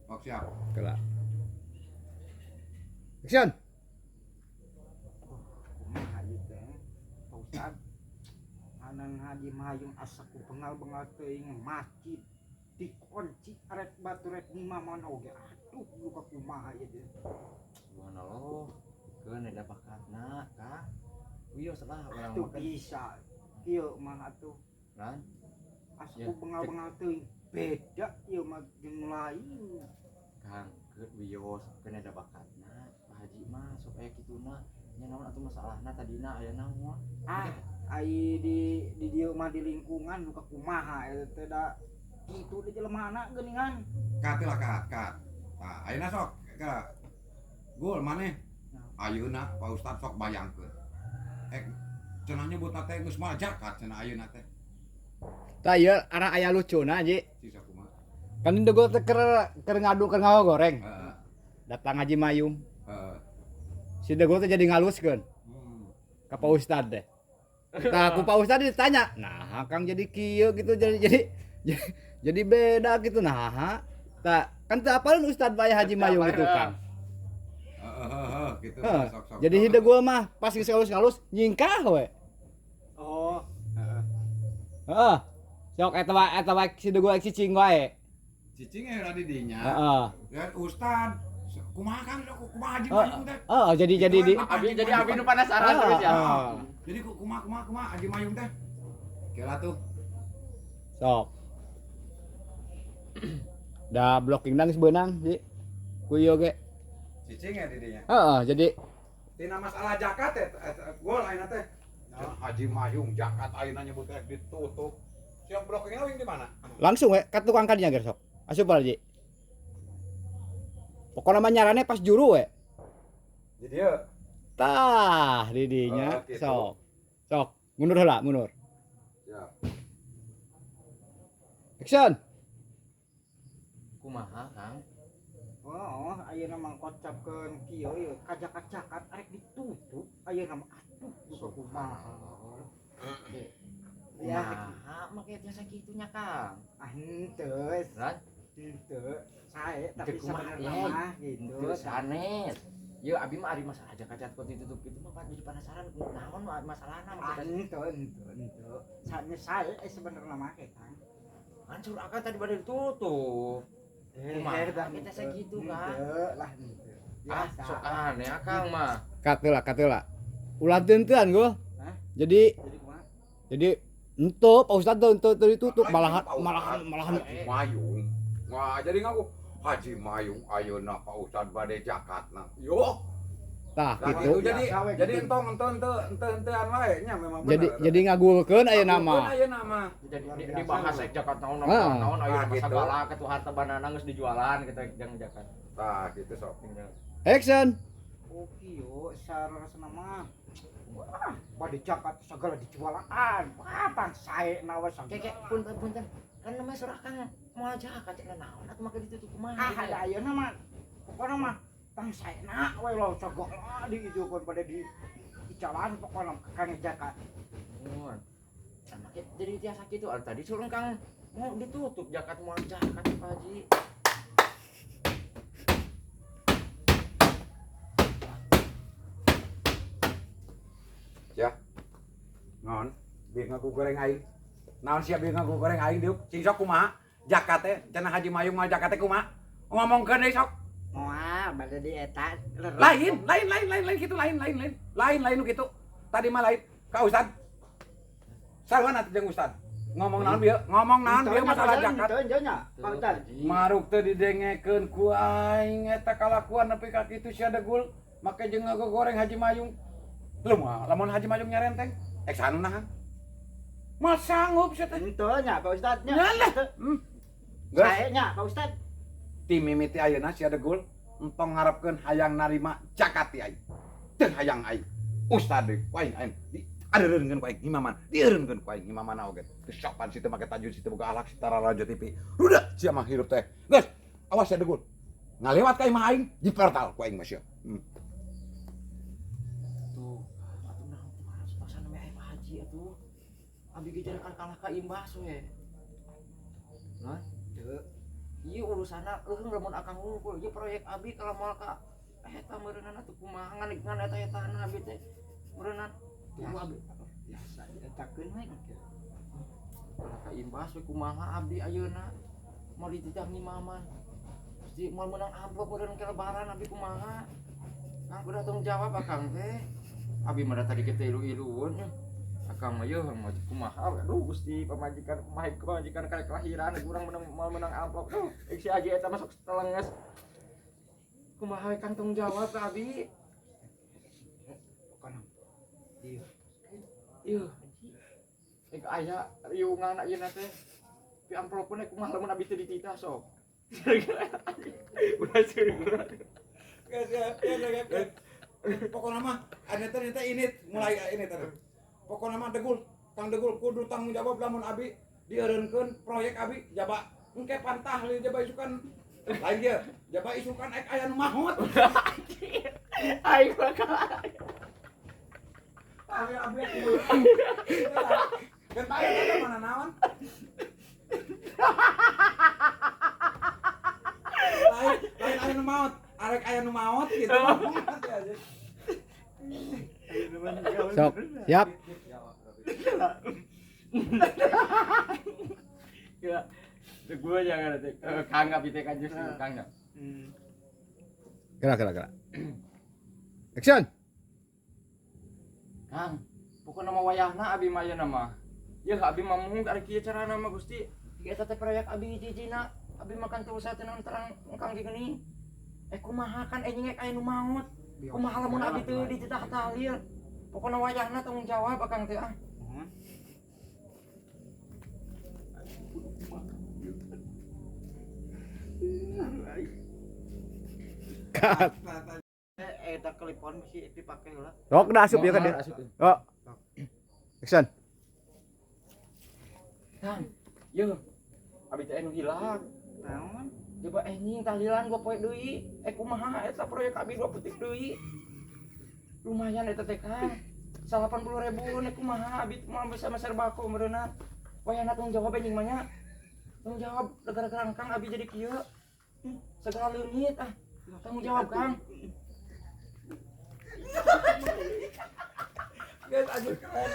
Sok siap. Kela. Action. Kumaha ieu teh? Pak Ustad. Anan Haji Mayung asa ku bengal-bengal teuing masjid dikunci arek batu rek ngimaman oge. Aduh, luka kumaha ieu teh. Subhanallah. Keun ada bakatna, Kang. Wios lah urang Tuh makan. bisa. Ieu mah atuh Kan? asa Ya, ku bengal-bengal teuing. Beda ieu mah jeung lain. Kang, keun wios, keun ada bakatna. Pak Haji mah sok aya kituna. Nya naon atuh masalahna tadina aya naon? Ah, ai di dieu mah di lingkungan luka kumaha eta teh da kitu di jelemana geuningan. Kat lah kat, kat. Tah, ayeuna sok ka. Gul maneh? Ayeuna Pak Ustad sok bayangkeun. Cenah nyebutna teh geus moal zakat cenah ayeuna teh. Tah ieu arah aya lucuna Ji. Sisa kumaha? Kan degul teh keur ngadu keur ngagoreng. Heeh. Datang Haji Mayung. Heeh. Si degul teh jadi ngaluskeun ka Pak Ustad teh. Tah ku Pak Ustad ditanya, "Nah, Kang jadi kieu gitu jadi beda gitu nah." Tah kan teu apalun Ustad bae Haji Mayung itu Kang. Heeh, gitu. Heeh. Sok sok. Jadi sok. hidegul mah pas geus ngalus-ngalus nyingkah we. Oh, Heeh. Heeh. Sok eta wae si degul cicing wae. Cicing era di dinya. Heeh. Ya Ustad, kumaha Kang kumaha Haji Mayung teh? Heeh, jadi di Abi jadi abi nu penasaran terus ya. Heeh. Jadi kumaha kumaha kumaha Haji Mayung teh? Kira tuh. Sok. Da blocking geus beunang, Ji. Ku ieu ge. Cicing ya di dinya. Heeh, jadi Tina masalah zakat teh, gol ayeuna teh. Haji Mayung zakat ayeuna nyebut teh ditutup. Siap blockingna wing di mana? Langsung we ka tukang kadinya ge sok. Asup lah, Ji. Pokokna mah nyarane pas juru we. Di dieu. Tah, di dinya Oh, gitu. sok. Sok, mundur heula, mundur. Siap. Action. Kumaha, Kang? Oh, ayeuna mah kocapkeun kieu ieu kajak-kajakan arek ditutup ayeuna mah atuh duka kumaha. Ya, Kumaha make tiasa kitu nya, Kang? ah henteu, Kan? henteu. Sae tapi Teu kumaha, sabenerna mah gitu. Teu sanes. Yeuh abi mah ari masalah zakat kok ditutup kitu mah jadi penasaran naon masalahna Ah make henteu, henteu, henteu. Sae sae sebenerna mah ge, Kang. Hancur akan tadi pada ditutup. Kumaha kita segitu, Kang? Henteu lah henteu. Ah, Biasa. sok aneh akang mah. Kateula, kateula. Ulah teunteuan gua. Hah? Jadi Jadi kumaha? jadi ento Pak Ustad teu teu teu ditutup malahan malahan malahan Haji Mayung. Wah, jadi ngaku Haji Mayung ayeuna Pak Ustad bade zakatna. Yo. Tah Nah, gitu. Jadi Biasa we jadi gitu. entong ente ente ente entean wae nya memang Jadi bener. jadi ngagulkeun ayeuna mah. Ngagulkeun ayeuna mah. Jadi Luar biasa dibahas lu. rek zakat naon Ah. naon naon ayeuna Ah, mah gitu. sagala kitu harta banana geus dijualan kitu jang zakat. Tah gitu sok. Action. Oh kieu sarasana mah. Wah, bade zakat segala dijualaan. Wah, tang sae nawa sagala. Keke punten punten. Kan namanya surah Kang moal zakat cenah naon atuh make ditutup kumaha. Ah, ada ayeuna mah. Pokona mah tang saena we lo sagala diijukeun pada di jalan pokona kang zakat. Nuhun. Nah, make jadi tiasa kitu. Ah, tadi suruh Kang mau ditutup zakat moal zakat Pak Haji. Ya. Naon? Bieu ngaku goreng aing. Naon sia bieu ngaku goreng aing diuk? Cing sok kumaha? Zakat teh cenah Haji Mayung mah zakat teh kumaha? Ngomongkeun deui sok. Moal bade di eta. Lain, lain, lain, lain, lain gitu, lain, lain, lain. Lain, lain nu kitu. Tadi mah lain. Ka Ustad. Sarua atuh jeung Ustad. Ngomong naon bieu? Ngomong naon bieu masalah zakat? Henteu nya, Pak Ustad. Maruk teu didengekeun ku aing eta kalakuan nepi ka kitu sia degul. Make jeung ngagogoreng Haji Mayung. Lu mah lamun Haji Mayung nyarenteng, ek sanu nahan. Moal sanggup sia teh. Henteu nya Pak Ustad nya. Nya lah. Geus. Sae nya Pak Ustad. Ti mimiti ayeuna sia degul entong ngarepkeun hayang narima zakat ti aing. Teu hayang aing. Ustad deui ku aing aing di adeureunkeun ku aing imaman, dieureunkeun ku aing imamana oge. Teu sopan situ make tajud situ boga akhlak si tararaja TV. Ruda sia mah hirup teh. Geus, awas sia degul. Ngalewat ka imah aing diportal ku aing mah sia. Tuh, atuh naon kumaha pasana meh Pak Haji atuh. Abi ge jadi kalah ka imbas we. Hah? Teu. Ieu urusanna leuheung lamun akang hungkul ieu proyek abi kalau moal ka eta meureunana tuh kumaha ngan ngan eta etana abi teh. Meureunnan kudu abi Biasa dietakeun we engke. ka imbas we kumaha abdi ayeuna. Moal dititah ngimaman. Gusti moal meunang amplop meureun ke lebaran abi kumaha. Kang udah tanggung jawab akang teh. Abi mah da tadi kita ilu-ilueun. Akang mah yeuh mah kumaha aduh Gusti pamajikan kumaha pamajikan karek kelahiran urang menang moal menang amplop. Duh, ek si Haji eta masuk telenges. Kumaha we Kang tanggung jawab ka abi? Pokona ieu Yeuh. Ek aya riungan ayeuna teh. Pi amplopna kumaha lamun abi teh dititah sok. Udah seueur. Pokoknya mah ada ternyata ini mulai ini tadi. Pokoknya mah degul, Kang Degul kudu tanggung jawab lamun abi dieureunkeun proyek abi jaba engke pantah li jaba isukan lain dia jaba isukan ek aya nu maot. Aing bakal Abi abi kudu. Kan bae eta mana naon? Lain lain aya nu maot, arek aya nu maot gitu. Sok, siap. Ya. Gue jangan teh. Kang abi teh kan justru Kang nya. Gerak gerak gerak. Action. Kang, pokokna mah wayahna abi mah ayeuna mah. Yeuh abi mah mung arek kieu carana mah Gusti. Eta teh proyek abi hiji-hijina. Abi makan teu usah teh naon terang Kang ge geuning. Eh kumaha kan enjing ek aya nu maot. Kumaha lamun abi teu dititah tahlil. Pokokna wayahna tanggung jawab akang teh ah. Mohon. Cut. Eta telepon bisi dipake heula. Sok dah asup ya kan dia. Oh. Action. Kang, yeuh. Abi teh anu hilang. Naon? Coba enjing tahlilan gua poe deui. Eh kumaha eta proyek abi dua petik deui. Lumayan eta teh Kang. 80.000 nek kumaha abi moal bisa meser bako meureunna. Wayahna tanggung jawab enjing mah nya. Tanggung jawab gara-gara Kang abi jadi kieu. Segala leungit ah. Tanggung jawab Kang. Guys, anjir keren.